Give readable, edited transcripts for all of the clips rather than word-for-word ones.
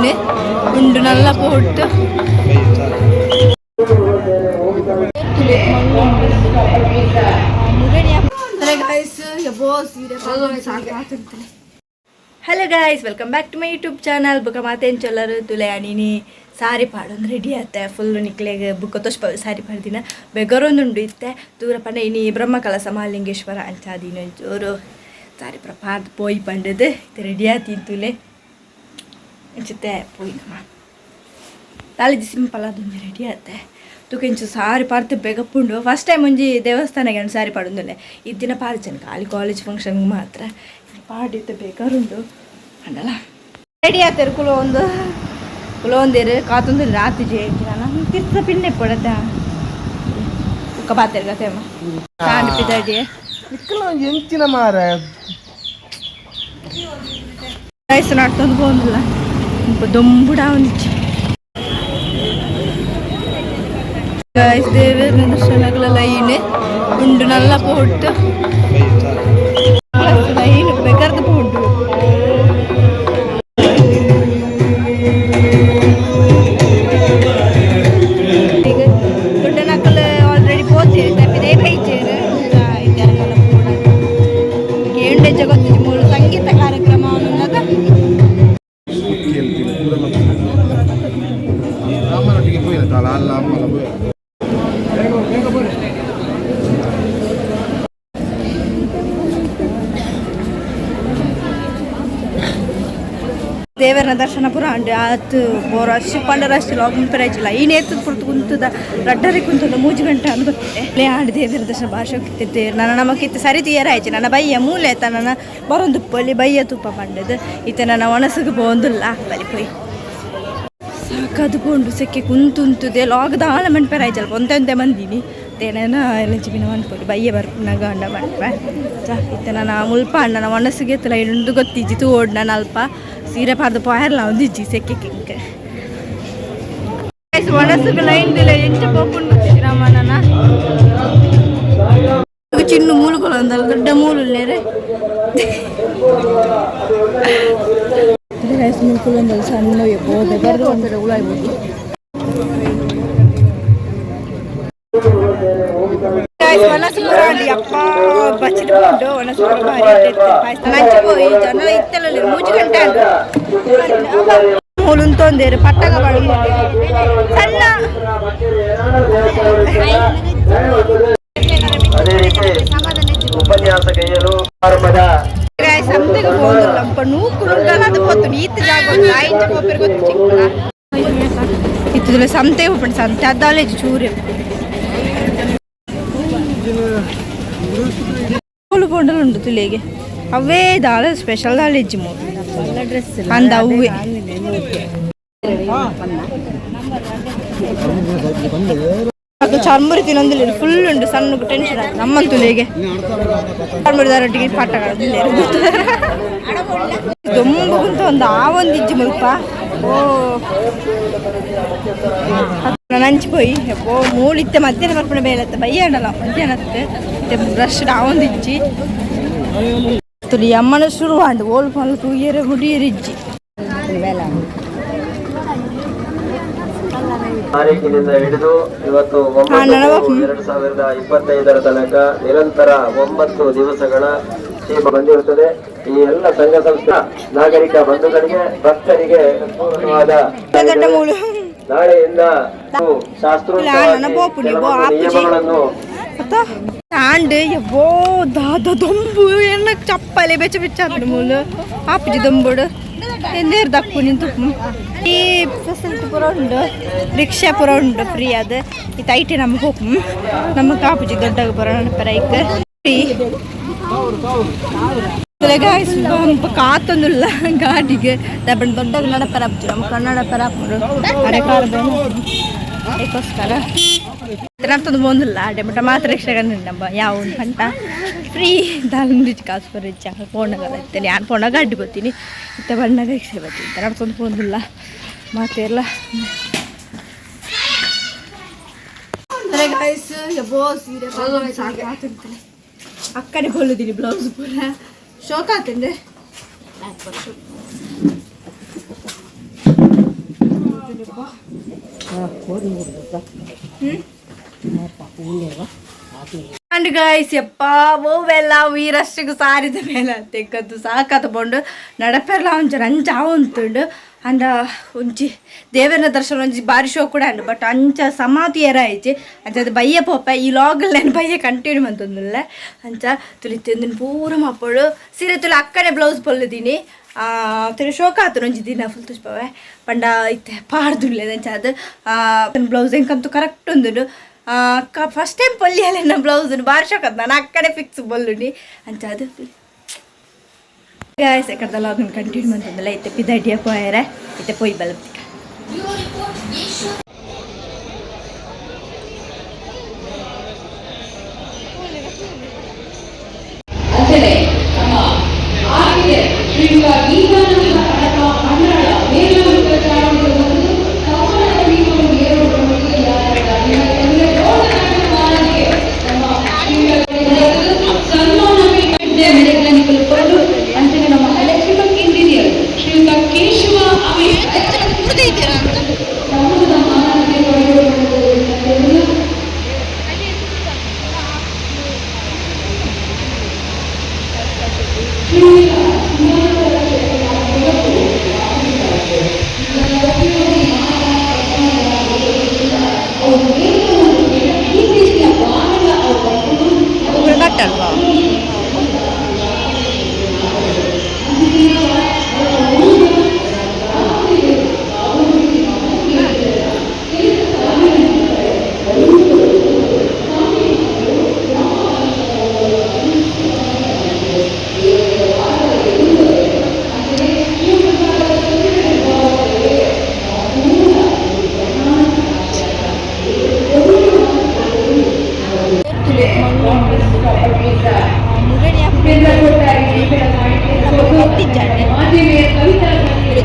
Line ಉಂಡು ನಲ್ಲ pot. Hello guys, welcome back to my YouTube channel. ಬುಕ್ಕ ಮಾತೇನು ಚೊಲ್ಲರು ತುಲೆ ಅಣಿನಿ ಸಾರಿ ಪಾಡೊಂದು ready ಆತೆ ಫುಲ್ ನಿಕ್ಲೆಗ್ ಬುಕ್ಕ ತೋಷ್ಪ ಸಾರಿ ಪಾಡ್ದಿನ ಬೆಗರೊಂದುಂಡು ಇತ್ತೆ ದೂರ ಪಂಡ ಇನಿ ಬ್ರಹ್ಮಕಲಸ ಮಹಾಲಿಂಗೇಶ್ವರ ಅಂಚಾದಿನ ಜೋರು ಸಾರಿ ಪೂರ ಪಾಡ್ದ್ ಪೋಯಿ ಪಂಡದು ಇತ್ತೆ ರೆಡಿ ಆತೀನಿ ತುಲೆ ಇಂಚಿತ್ತೆ ಪೋಯಿ ನಮ್ಮ ದಾಲಿಜಿ ಸಿಂಪಲ್ ಅದೊಂದು ರೆಡಿ ಆತೆ ತುಕೆಂಚು ಸಾರಿ ಪಾಡ್ದು ಬೇಗಪ್ಪುಂಡು. ಫಸ್ಟ್ ಟೈಮ್ ಒಂಜಿ ದೇವಸ್ಥಾನಗೆ ಸಾರಿ ಪಾಡೊಂದುಲ್ಲೆ. ಇದ್ದಿನ ಪಾಡ್ಜನ್ ಖಾಲಿ ಕಾಲೇಜ್ ಫಂಕ್ಷನ್ ಮಾತ್ರ ಪಾಡಿತ್ತು ಬೇಕಾರುಂಡು ಅಂಡಲ ರೆಡಿ ಆತೇರು. ಕುಲೊಂದು ಕುಲೊಂದೇರು ಕಾತೊಂದು ರಾತ್ರಿ ಜೇಂಚಿನ ತಿರ್ತ ಪಿನ್ನೆ ಪಡತ ಉಕ್ಕ ಪಾತೆರ್ ಕತೆಮ್ಮ ತಾಂಡ್ ಪಿದಡಿ. ನಿಕ್ಕಲ ಒಂಜಿ ಎಂಚಿನ ಮಾರ. ರೈಸ್ ನಡ್ತೊಂದು ಪೋಂದಿಲ್ಲ ದೊಂಬುಡ ಒಂದಿಚ್ಚಿ. ಗೈಸ್, ದೇವರ ದರ್ಶನಗಳ ಲೈನ್ ಉಂಡು ನಲ್ಲ ಪೋಟು ಲೈನ್ ಬೇಕಾರ್ದು ಪೋಟು. ಈಗ ದೊಡ್ಡನಕ್ಕಲ್ ಆಲ್ರೆಡಿ ಪೋತೇರು ತಪ್ಪಿದೆ ಬೈಚೇರು ಪೋಡ ಕೇಂಡೆ ಜಗತ್ತು ಮೂಲು ಸಂಗೀತ ಕಾರ್ಯಕ್ರಮ ಅನ್ನೋದ. ಕೇಳ್ತೀನಿ ಪೂರ ಮತ್ತೆ ಅಮ್ಮನೊಟ್ಟಿಗೆ ಪೋಯಿನ ತಾಳ ಅಲ್ಲ ಅಮ್ಮನ ಪೋಯ. ದೇವರನ ದರ್ಶನ ಪೂರ ಅಂಡ್ ಆತು. ಬೋರ ರಶ್ ಪಂಡ ರಶ್ ಲಾಗ್ ಪೆರಾಯಿಜಿಲ್ಲ. ಈ ನೇತು ಪುರ್ತು ಕುಂತದ ರಡ್ಡರೆ ಕುಂತದ 3 ಗಂಟೆ ಅಂದ್ ಗೊತ್ತಿದೆ. ಲೇ ಆಂಡ್ ದೇವರ ದರ್ಶನ ಭಾಷೆ ಹೋಗ್ತಿದ್ದೆ. ನನ್ನ ನಮಕಿತ್ತು ಸರಿ ತೀಯರ ಆಯ್ತು. ನನ್ನ ಬಯ್ಯ ಮೂಲೆ ಆಯ್ತ ನನ್ನ ಬರೊಂದು ಪೊಲಿ ಬಯ್ಯ ತುಪ್ಪ ಪಂಡದು ಇತ್ತೆ ನನ್ನ ಒಣಸಿಗೆ ಪೋಂದುಲ್ಲ ಬರಿ ಪೋಯಿ ಸಾಕಾದು ಪೋಂಡು. ಸೆಕ್ಕೆ ಕುಂತುಂತುದೆ ಲಾಗ್ ದಾಲ ಮನ್ಪೆರಾಯ್ಚಲ್ಪ ಒಂತೆ ಒಂತೆ ಬಂದೀನಿ ತೇನೇನ ಎಲೆಂಚಿ ಬಿನ ಮನ್ಪೊಲಿ ಬಯ್ಯ ಬರ್ಪುನಾಗ ಅಂಡ ಮನ್ಪೆ ಚ. ಇತ್ತೆ ನನ್ನ ಮುಲ್ಪ ಅಣ್ಣ ಒಣಸಿಗೆ ಎತ್ತಲ ಇಡುಂದು ಗೊತ್ತಿಜ್ಜಿ. ತೂವೊಡು ನಾನು ಅಲ್ಪ ಸೀರೆ ಪಾರ್ದು ಪೋಯರ್ಲ ಒಂದಿಜ್ಜಿ ಸೆಕ್ಕೆ ಕಿಂಕ್. ಒಣಸುಗೆ ಲೈನ್ ದಿಲ್ಲ ಎಂಚ ಪೋಪುಂಡು ಗೊತ್ತಿಜ್ಜಿ ರಾಮಣ್ಣನ ಚಿನ್ನ ಮೂಲುಗಳು ಅಂದಲ್ಲ ದೊಡ್ಡ ಮೂಲು. ರೈಸ್ ಮುಲ್ಕುಲು ಒಂದಲ್ಲ ಸಣ್ಣ ಬೋದೆ ಬರೆದು ಒಂದರ ಉಳಾಯ್ಬೋದು. ಒಣಸು ಪುರಾಂಡಿ ಅಪ್ಪ ಬಚ್ಚಿದ ಉಂಟು. ಒಣಸು ಪುರ ಭಾರಿ ಪಾಯಸ ನಂಚ ಪೋಯಿ ಜನ ಇತ್ತೆಲ್ಲ 3 ಗಂಟೆ ಆಂಡು. ಮೂಲುಂತೊಂದೇರು ಪಟ್ಟಗ ಬಡು ಸಣ್ಣ. ಅದೇ ರೀತಿ ಉಪನ್ಯಾಸ ಕೈಯಲು ಆರಂಭದ ಸಂತೆಗೆ ಪೋಂದುಲ್ಲ ನೂಕು ನುಗ್ಗಲಾದ ಪೋತು ಈತ ಜಾಗ ಆಯಿಂಚ ಪೋಪೆರ್ ಗೊತ್ತು ಚಿಕ್ಕಲ ಇತ್ತುದಲ್ಲ. ಸಂತೆ ಹೋಪಂಡು ಸಂತೆ ಅದ್ದಾಲೇಜ್ ಚೂರು ಮೂಲು ಪೋಂಡಲು ಉಂಡು ತುಲಿಗೆ ಅವೇ ದಾಳ ಸ್ಪೆಷಲ್ ದಾಳ ಮೂಲು ಅಂದ ಅವೇ. ಅದು ಚರ್ಮುರಿ ತಿನ್ನೊಂದಿಲ್ಲ ಫುಲ್ ಉಂಟು. ಸಣ್ಣ ಟೆನ್ಷನ್ ಆಯ್ತು ನಮ್ಮಂತೂ ತುಲಿಗೆ ಚರ್ಮುರಿದಾರೊಟ್ಟಿಗೆ ಪಟ್ಟಗಳು ದೊಂಬು ಕುಂತ ಒಂದು ಆ ಒಂದು ಇಜ್ಜಿ ಮುಲ್ಪ. ಓ ನಂಚಿ ಪೋಯಿ ಓ ಮೂಲಿತ್ತೆ ಮಧ್ಯಾಹ್ನ ಬರ್ಪಣ ಬೇಲತ್ತ ಬಯ್ಯಾಡಲ್ಲ ಮಧ್ಯಾಹ್ನತ್ತೆ ಇತ್ತೆ ಬ್ರಷ್ ಒಂದು ಇಜ್ಜಿ ತುಲಿ ಅಮ್ಮನ ಶುರು ಆಂಡ್ ಓಲ್ ಪಲ್ ತೂಯರೆ ಮುಡಿಯರೆ ಇಜ್ಜಿ. ತಾರೀಕಿನಿಂದ ಹಿಡಿದು ಇವತ್ತು 9/3/2025ರ ತನಕ ನಿರಂತರ 9 ದಿವಸಗಳ ಕ್ಷೇಮ ಬಂದಿರುತ್ತದೆ. ಈ ಎಲ್ಲ ಸಂಘ ಸಂಸ್ಥೆ ನಾಗರಿಕ ಬಂಧುಗಳಿಗೆ ಭಕ್ತರಿಗೆ ಪೂರ್ಣವಾದ ದೊಡ್ಡ ಮೂಲು. ನಾಳೆಯಿಂದ ಶಾಸ್ತ್ರೋಕ್ತವಾಗಿ ಕೆಲವೊಂದು ನಿಯಮಗಳನ್ನು ಆಂಡ್ ಎವ್ವೋ ದಾದ ದೊಂಬು ಎನ್ನ ಚಪ್ಪಲೆ ಬೆಚ್ಚ ಬೆಚ್ಚ ಆಪುಂಡು ಮೂಲು ಆಪುಜಿ ದೊಂಬುಡು ಎಂದೇರು ದಪ್ಪು ನಿಂತು. ಈ ಫೆಸಿಲಿಟಿ ಪೂರ ಉಂಡು, ರಿಕ್ಷಾ ಪೂರ ಉಂಡು ಫ್ರೀ ಅದು. ಈ ಐಟಿ ನಮಗೆ ಹೋಪು ನಮ್ಮ ಕಾಪುಜಿ ದೊಡ್ಡ ಪೂರ ನಡಪರ ಐಕ್ ಫ್ರೀ. ಕಾತೊಂದುಲ್ಲ ಗಾಡಿಗೆ ದಬ್ಬಣ ದೊಡ್ಡ ನಡಪರ ಆಪುಜಿ ನಮ್ಮ ಕನ್ನಡ ಪರ ಆಪುಂಡು ಅರೆ ಕಾರ್ ಅದಕ್ಕೋಸ್ಕರ ನರ್ತೊಂದು ಬಂದಿಲ್ಲ ಅಡೆ ಮಟ್ಟ ಮಾತ್ರ ರಿಕ್ಷಾ ನಮ್ಮ ಯಾವ ಒಂದು ಗಂಟ ಫ್ರೀ ದಾಲ್ ಮುರಿಜ್ ಕಾಸು ಬರಿಚ್ಚ ಫೋನಾಗ ಇತ್ತೇನೆ ಯಾನು ಫೋನಾಗ ಅಡ್ಡು ಬರ್ತೀನಿ ಇತ್ತ ಬಣ್ಣಾಗ ರಿಕ್ಷಾ ಬರ್ತೀನಿ ನಡ್ತೊಂದು ಬಂದಿಲ್ಲ ಮಾತೆಲ್ಲ. ಅಕ್ಕಡೆ ಕೊಲ್ಲುದೀನಿ ಬ್ಲೌಸ್ ಪೂರ ಶೋಕ ಆತಂದೆ. And guys ಯಪ್ಪ ಓವೆಲ್ಲ ವೀರಷ್ಟಿಗೆ ಸಾರಿದ ಮೇಲೆ ತೆಕ್ಕದ್ದು ಸಾಕತ್ತ ಬೋಂಡು ನಡಪೆರ್ಲ ಒಂಚೂರು ಅಂಚ ಉಂಟುಂಡು. ಅಂಡ ಒಂಜಿ ದೇವರ ದರ್ಶನ ಒಂಜಿ ಬಾರಿ ಶೋ ಕೂಡ ಅಂಡು, ಬಟ್ ಅಂಚ ಸಮಾಧಿ ಏರ ಆಯ್ಚಿ. ಅಂಚ ಅದು ಬಯ್ಯ ಪೋಪ ಈ ಲಾಗಲ್ ನಾನು ಬಯ್ಯ ಕಂಟಿನ್ಯೂ ಮಂತೊಂದುಲ್ಲೆ. ಅಂಚ ತುಲಿ ತಿಂದಿನ ಪೂರ ಮಾಪೋಡು ಸೀರೆ ತುಲಿ ಅಕ್ಕನೆ ಬ್ಲೌಸ್ ಪೊಲ್ಲುದೀನಿ. ತುಲಿ ಶೋಕ ಆತನ ಒಂಜಿ ದಿನ ಫುಲ್ ತುಷ್ಪವೆ ಪಂಡ ಇತ್ತೆ ಪಾಡ್ದುಲ್ಲೆ. ಅಂಚ ಅದು ಬ್ಲೌಸ್ ಎಂಕಂತೂ ಕರೆಕ್ಟ್ ಉಂದುಂಡು. ಅಕ್ಕ ಫಸ್ಟ್ ಟೈಮ್ ಪೊಲ್ಲಿ ನನ್ನ ಬ್ಲೌಸ್ ಬಾರಿ ಶೋಕ ನಾನು ಅಕ್ಕಡೆ ಫಿಕ್ಸ್ ಬೊಲ್ಲುನಿ. ಅಂಚ ಅದು ಗಾಯ್ಸ್ ಎಕ್ಕಡ್ದಲ್ಲ ಅದನ್ನು ಕಂಟಿನ್ಯೂ ಮಂತಂದಲ್ಲ. ಇತ್ತೆ ಪಿದಡಿಯ ಪೋಯರೆ ಇತ್ತೆ ಪೊಯ್ ಬಲಬ್ತಿಕ. ಅಂಚನೆ ನಮ್ಮ ಆರ್ಕಿಟೆಕ್ಟ್ ಶ್ರೀಯುತ ಗೀತಾನಂದ ಕಡಪ ಮಣ್ಣಾಳ ಮೇಲೂರು ಕಬ್ಬಣದ ದೀಪವನ್ನು ಏರುವುದರೊಂದಿಗೆ ನಮ್ಮ ಸನ್ಮಾನ ಮೆಡಿಕಲ್ ಪಡೆದು ಅಂಚನೆ ನಮ್ಮ ಎಲೆಕ್ಟ್ರಿಕಲ್ ಇಂಜಿನಿಯರ್ ಶ್ರೀಯುತ ಕೇಶವ ಸಮೂಹದ ಮಾನವತೆ ಪಡೆಯುವ. ಕಟ್ಟಲ್ವಾ?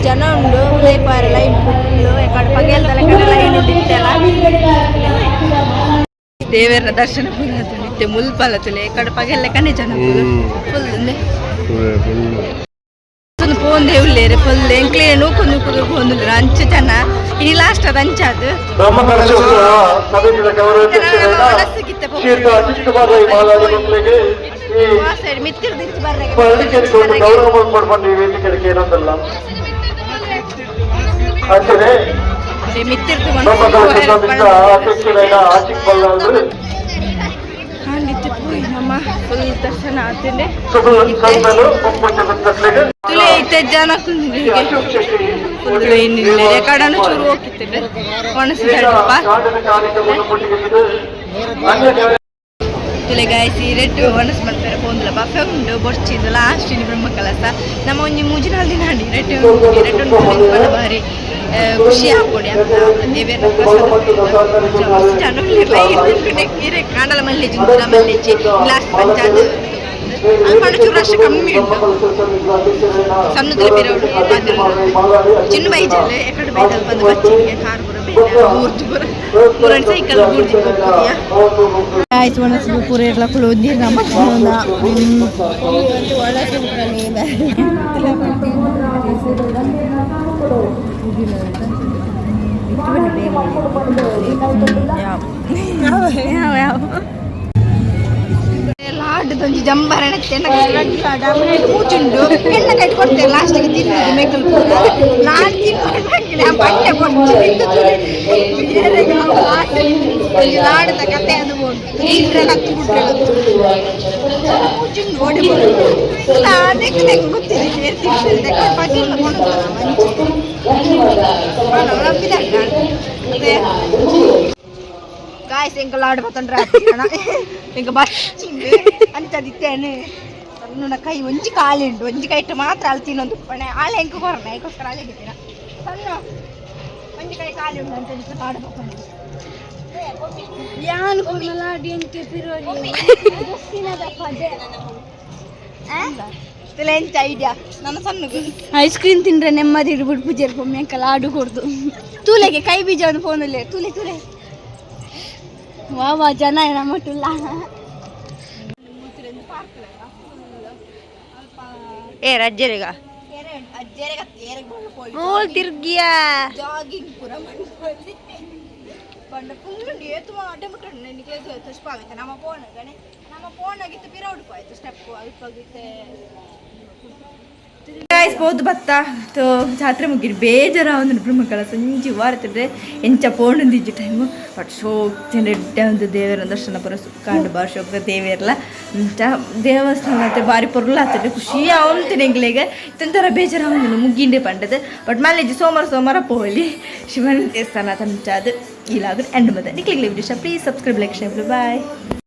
ಜನ ಉಂಡು ಉದಯಪಾರ ಲೈನ್ ಫುಲ್ಲು ಎಕಡೆ ಪಗೆಲ್ದಲ್ಲ ಕಡೆ ಲೈನ್ ಉಂಡಿತ್ತಲ್ಲ. ದೇವರ ದರ್ಶನ ಪೂರ ತುಳಿತ್ತೆ ಮುಲ್ಪಲ ತುಲೆ ಕಡೆ ಪಗೆಲ್ಲ ಕನೆ ಜನ ಫುಲ್ ಫೋನ್ ದೇವುಲ್ಲೇರೆ ಫುಲ್ ಎಂಕ್ಲೇ ನೂಕು ನೂಕು ಪೋಂದುಲ್ಲೇರು ಅಂಚು ಜನ. ಇನಿ ಲಾಸ್ಟ್ ಅದು ಅಂಚ ಅದು. ಬ್ರಹ್ಮಕಲಶೋತ್ಸವ ಸಮಿತಿಯ ಗೌರವಾಧ್ಯಕ್ಷರಾದ ಶ್ರೀಯುತ ಅಜಿತ್ ಕುಮಾರ್ ರೈ ಮಾಲಾಡಿ ಮಕ್ಕಳಿಗೆ ಈ ಮಿತ್ತಿರ್ದಿಂಚಿ ಪಳ್ಳಿಕೆರೆಗೊಂದು ಗೌರವ ಕೊಡ್ಕೊಂಡು ಈ ವೇದಿಕೆಗೆ ಏನೊಂದಲ್ಲ ಅಂಚನೆ ಮಿತ್ತಿರ್ದು. ಬ್ರಹ್ಮಕಲಶ ಸಮಿತಿಯ ಅಧ್ಯಕ್ಷರಾದ ಆಶಿಕ್ ಬಲ್ಲಾಳ್ರು. ಪೋಯಿ ನಮ್ಮ ಫುಲ್ ದರ್ಶನ ಆತಂಡೆ. ಸುಬಲ್ ಬೊಕ್ಕುಂಜ ಮಕ್ಕಳಿಗೆ. ತುಲೆ ಇತ್ತೆ ಜನ ಕುಂದಿಗೆ ಅಶೋಕ್ ಶೆಟ್ಟಿ. ಫುಲ್ ಲೈನ್ ಇಲ್ಲ ಕಡನು ಚೂರು ಹೋಗಿತ್ತಿದೆ ಒಣಸಿದಪ್ಪ. ನಾಡಿನ ಕಾರ್ಯಕ್ರಮವನ್ನು ಮುಟ್ಟಿಗೆಸಿದು ಅನ್ಯ ತುಲೆ ಗಾಯ್ಸಿ ರೆಡ್ ಒಣಸ್ ಮಾಡ್ತಾರೆ ಪೋಂದುಲ ಬಫೆ ಉಂಡು ಬೊರ್ಚಿಂದು ಲಾಸ್ಟ್ ಇನಿ ಬ್ರಹ್ಮ ಕಲಸ. ನಮ್ಮ ಒಂಜಿ ಮೂಜಿ ನಾಲ್ ದಿನ ಆಂಡಿ ರೆಡ್ ರೆಡ್ ಉಂಡು ಪಂಡ ಬಾರಿ ಖುಷಿ ಆಪುಂಡು. ದೇವೆರ್ನ ಪ್ರಸಾದ ಮಸ್ತ್ ಜನ ಉಲ್ಲೆರ್. ಲೈನ್ ಇರೆ ಕಾಂಡಲ ಮಲ್ಲೆಜ್ಜಿ ಇಂಕುಲ ಮಲ್ಲೆಜ್ಜಿ. ಲಾಸ್ಟ್ ಪಂಚಾದ್ ಅಲ್ಪ ಚೂರು ರಶ್ ಕಮ್ಮಿ ಉಂಡು. ಸಣ್ಣದಲ್ಲ ಪಿರವುಡು ಚಿನ್ನ ಬೈಜಲ್ ಎಕಡೆ ಬೈಜಲ್ ಬಂದು ಬಚ್ಚಿಗೆ ಕಾರ್ ಪೂರ ಬೇರೆ ಊರ್ದು ಪೂರ ಪೂರ ಸೈಕಲ್ ಬೂರ್ದಿ ಪೋಪುದಿಯ. ಆಯ್ತು ಒಣಸು ಪೂರ ಇರ್ಲ ಕುಳು ನೀರು ನಮ್ಮ. ಯಾವ ಯಾವ ಲಾಡ್ದೊಂಜಿ ಜಂಬಾರಣ ಮೂಚುಂಡು ಎಣ್ಣ ಕಟ್ಟಿ ಕೊಡ್ತೇವೆ ಲಾಸ್ಟಿಗೆ ತಿನ್ನುದು ಮೆಕ್ಕಲು ಪೂರ. ನಾನು ತಿನ್ಕೊಂಡು ಬಟ್ಟೆ ಕೊಡ್ತು ಒಂಜಿ ಲಾಡದ ಕತೆ ಅದು ತಿಂದ್ರೆ ಹತ್ತು ಬಿಟ್ರೆ ಮೂಚುಂಡು ಓಡಿ ಅದಕ್ಕೆ ನಂಗೆ ಗೊತ್ತಿದೆ ತಿಂದ್ರೆ ಪಜಿಲ್ಲ. ಗಾಯ್ಸ್ ಎಂಕ ಲಾಡು ಬತ್ತಂಡ್ರೆ ಎಂಕ ಬಚ್ಚಿಂದು ಅಂಚದಿತ್ತೇನೆ. ಸಣ್ಣ ಕೈ ಒಂಜಿ ಕಾಲು ಉಂಟು ಒಂಜಿ ಕೈಟ್ ಮಾತ್ರ ಅಲ್ಲಿ ತಿನ್ನೊಂದು ಉಪ್ಪಣೆ ಆಳೆ ಎಂಕ ಕೊರಣ ಐಕೋಸ್ಕರ ಅಲ್ಲಿಗೆ ಸಣ್ಣ ಒಂಜಿ ಕೈ ಖಾಲಿ ಉಂಟು ಅಂತ ಲಾಡು ಬತ್ತಂಡು ಯಾನ್ ಕೊರ್ನಲ ಡಿಎಂಕೆ ಪಿರೋಲಿ ಎಂಚ ಐಡಿಯಾ ನನ್ನ ಸಣ್ಣಗೆ? ಐಸ್ ಕ್ರೀಮ್ ತಿಂದ್ರೆ ನೆಮ್ಮದಿ ಇಡ್ಬಿಟ್ಟು ಪೂಜೆ ಪೊಮ್ಮೆ ಲಾಡು ಕೊಡ್ದು. ತೂಲೆಗೆ ಕೈ ಬೀಜ ಒಂದು ಫೋನಲ್ಲಿ ತೂಲೆ ತೂಲೆ. ವಾ ವಾ ಜನ ನಮ್ಮಟುಲ್ಲ. ಏ ರಜ್ಜರಿಗ. ಮೂಲ್ ತಿರ್ಗಿಯಾ. ಜಾಗಿಂಗ್ ಪೂರ ಮನ್ಪೊಲಿ ಪಂಡ ಫುಲ್ ಏತು ಮಾಟೆ ಮುಟ್ಟುಂಡು. ನಿಕ್ಲೆ ತುಷ್ಪಾಗುತ್ತೆ ನಮ್ಮ ಪೋನಗನೆ, ನಮ್ಮ ಪೋನಾಗಿತ್ತು ಪಿರ ಉಡುಪು ಆಯ್ತು ಸ್ಟೆಪ್ ಅಲ್ಪಾಗಿತ್ತೆ. ಗಾಯ್ಸ್, ಪೋದು ಬತ್ತ ತೋ ಜಾತ್ರೆ ಮುಗಿರಿ. ಬೇಜಾರ ಒಂದು ಬ್ರಹ್ಮಕಲ ಸಂಜೆ ವಾರತಿದ್ರೆ ಎಂಚ ಪೋಣಂದಿಜ್ಜಿ ಟೈಮು. ಬಟ್ ಶೋಕ್ ಎಡ್ಡೆ ಒಂದು ದೇವರ ದರ್ಶನ ಪೂರ ಸುಕ್ಕಾಂಡು. ಬಾರಿ ಶೋಕ ದೇವೆರ್ಲ ಅಂಚ ದೇವಸ್ಥಾನ ಅತ್ತೆ ಬಾರಿ ಪೊರ್ಲಾತದೆ. ಖುಷಿ ಆವಂತಿನ ಎಂಗ್ಲೆಗ್ ಇತ್ತೊಂಥರ ಬೇಜಾರ ಒಂದು ಮುಗಿಂಡೆ ಪಂಡದು. ಬಟ್ ಮಲ್ಲೆಜ್ಜಿ, ಸೋಮವಾರ ಸೋಮವಾರ ಪೋಲಿ ಶಿವನ ದೇವಸ್ಥಾನ ತಂಚಾದು. ಇಲಾಗ ಎಂಡ್ ಮತ್ತೆ ನಿಕ್ಲಿಗೆ video. Please subscribe, like, share. Bye.